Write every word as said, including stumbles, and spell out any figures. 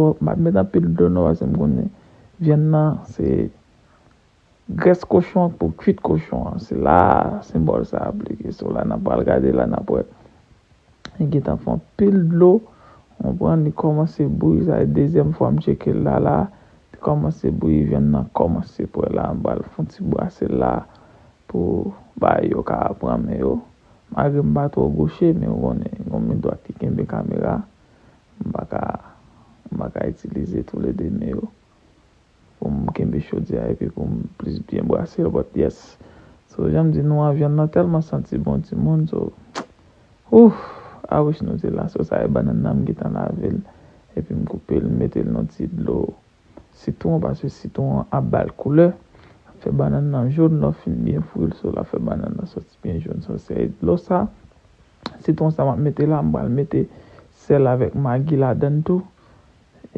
M ap met anpil dlo non, paske m konnen vyann nan se grès kochon an pou kwit kochon an. Se la senbòl sa aplike. So la n ap pral gade la n ap wè. Li gentan fè anpil dlo. Ou konprann, li kòmanse bouyi, sa e dezyèm fwa m tcheke l la la. Li kòmanse bouyi, vyann nan kòmanse prè la. M pral fè yon ti brase l la pou bagay yo ka pran men yo. Malgre m pa twò goche, men ou konnen, gon men dwat ki kenbe kamera. M pa ka, m pa ka itilize toulede men yo pou m kenbe chodyè a epi pou m plis byen brase l, but yes. So, jan m di nou an, vyann nan tèlman santi bon, timoun, so, ouf, I wish nou te la. So, sa e bannann nan, m gentan lave l, epi m koupe l, m mete l nan ti dlo sitwon, paske sitwon an ap ba l koulè, ap fè bannann nan jòn, lè w fin byen fri l, so, l ap fè bannann nan sòti byen jòn. So, se dlo sa, sitwon sa m ap mete la, m pral mete sèl avèk magi ladan l tou.